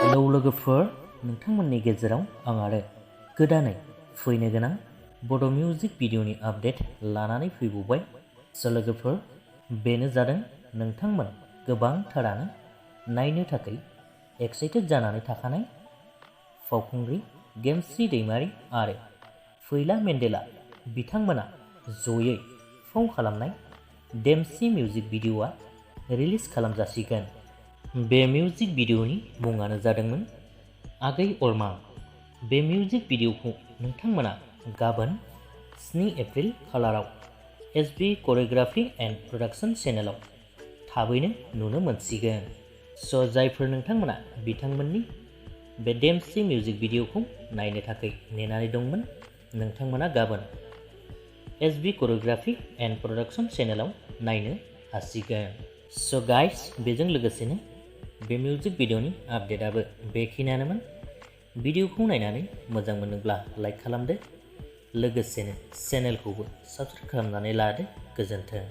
Hello लोगोफोर, नोंथांमोननि गेजेराव आं आरो गोदानै फैनो गोनां बड' मिउजिक भिडिअनि आपडेट लानानै फैबावबाय। स' लोगोफोर, बेनो जादों नोंथांमोन गोबांथारानो नायनो थाखाय एक्साइटेड जानानै थाखानाय फावखुंग्रि गेमस्रि दैमारि आरो फैला मेन्डेला बिथांमोना जयै फाव खालामनाय डेमसि मिउजिक भिडिअआ रिलिज खालामजासिगोन। बे मिउजिक भिडिअनि मुङानो जादोंमोन आगै अरमा। बे मिउजिक भिडिअखौ नोंथांमोना गाबोन 7 एप्रिल खालाराव एसबी करिय'ग्राफि एन्ड प्रडाक्शन चेनेलाव थाबैनो नुनो मोनसिगोन। स' जायफोर नोंथांमोना बिथांमोननि बे डेमसि मिउजिक भिडिअखौ नायनो थाखाय नेनानै दंमोन, नोंथांमोना गाबोन एसबी करिय'ग्राफि एन्ड प्रडाक्शन चेनेलाव नायनो हासिगोन। स' गाइस, बेजों लोगोसेनो बे मिउजिक भिडिअनि आपडेटआबो बेखिनियानोमोन। भिडिअखौ नायनानै मोजां मोनोब्ला लाइक खालामदो, लोगोसेनो चेनेलखौबो साबस्क्राइब खालामनानै लादो। गोजोन्थों।